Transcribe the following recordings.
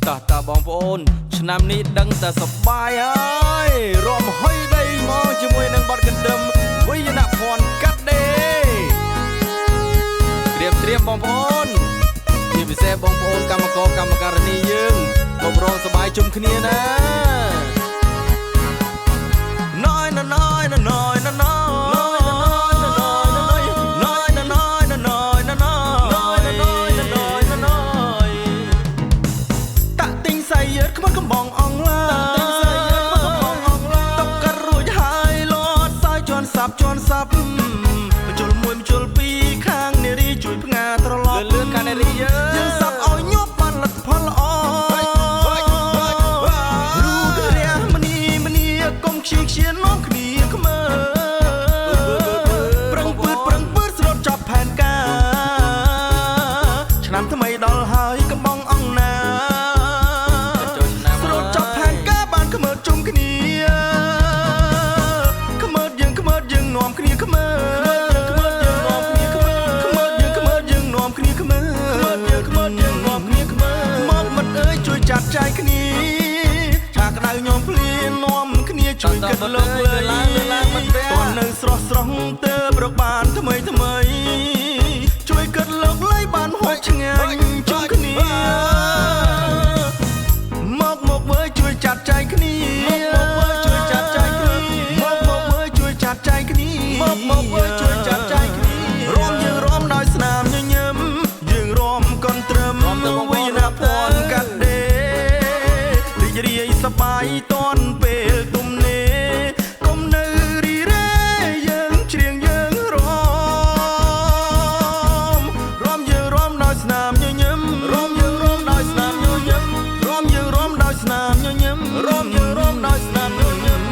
តោះតើបងប្អូនឆ្នាំនេះដឹងតែសប្បាយហើយរំហុយដីមកជាមួយនឹងបទកន្ទ្រឹមវិយនភ័ណ្ឌកាត់ដេត្រៀមត្រៀមបងប្អូនជាពិសេសបងប្អូនកម្មករកម្មការិនីយើងមករងសប្បាយជុំគ្នាណាណយណយណយណយជន់សាប់មជុលមួយមជុលពីរខាងនារីជួយផ្ងាត្រឡប់លឿនខាងនារីយើងសាប់ឲ្យញាប់បានលទ្ធផលល្អរូបរះមនីមនីកុំខ្ជិលខ្ជានាំគ្នាខ្មើប្រឹងពឿតប្រឹងពឿតស្រត់ចាប់ផែនការឆ្នាំថ្មីដល់ហើយកំបងអង្គណាស្រត់ចាប់ផែនការបានខ្មើជុំគ្នានាំគ្នាខ្មើខ្មើយើងនាំគ្នាខ្មើខ្មើយើងខ្មើយើងនាំគ្នាខ្មើខ្មើយើងខ្មើយើងនាំគ្នាខ្មើមកមិត្តអើយជួយចាត់ចែងគ្នាឆាក្តៅញោមភ្លានាំគ្នាជួយគិតលើកលើឡើងឡើងមិនពះតនៅស្រស់ស្រស់ទើបរកបានថ្មីថ្មីជួយគិតលើកលែងបានហូបឆ្ងាញ់ជុំគ្នាមកមកវើជួយចាត់ចែងគ្នាមកមកវើជួយចាត់ចែងគ្នាមកមកវើជួយចាត់ចែងគ្នាមកមកវើជួយចាត់ចែងគ្នារំយើងរំដោយស្នាមញញឹមយើងរំកន្ទ្រឹមវិញ្ញាណភ័ណ្ឌកាត់ដេរីករាយសប្បាយតនពេលទំនេរកុំនៅរីរេយើងច្រៀងយើងរំរំយើងរំដោយស្នាមញញឹមរំយើងរំដោយស្នាមញញឹមរំយើងរំដោយស្នាមញញឹមរំយើងរំដោយស្នាមញញឹម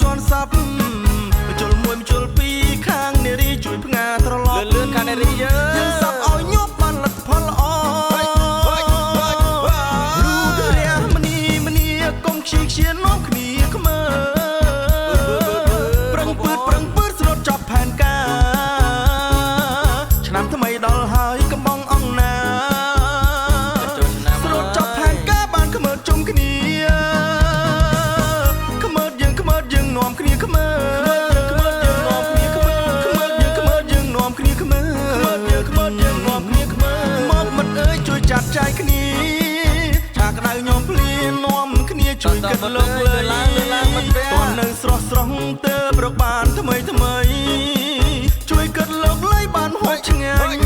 ជន់សាប់មជុលមួយមជុលពីរខាងនារីជួយផ្ងាត្រឡប់លឿនខាងនារីយើងសាប់ឲ្យញាប់បានលទ្ធផលល្អរូបរះមនីមនីកុំខ្ជិលខ្ជានាំគ្នាខ្មើប្រឹងពឿតប្រឹងពឿតស្រត់ចាប់ផែនការឆ្នាំថ្មីដល់ហើយកំបងអង្គណាស្រត់ចាប់ផែនការបានខ្មើជុំគ្នានាំគ្នាខ្មើខ្មើយើងនាំគ្នាខ្មើខ្មើយើងខ្មើយើងនាំគ្នាខ្មើខ្មើយើងខ្មើយើងនាំគ្នាខ្មើមកមិត្តអើយជួយចាត់ចែងគ្នាឆាក្តៅញោមភ្លានាំគ្នាជួយគិតលើកលើឡើងឡើងមិនពះតនៅស្រស់ស្រស់ទើបរកបានថ្មីថ្មីជួយគិតលើកលែងបានហូបឆ្ងាញ់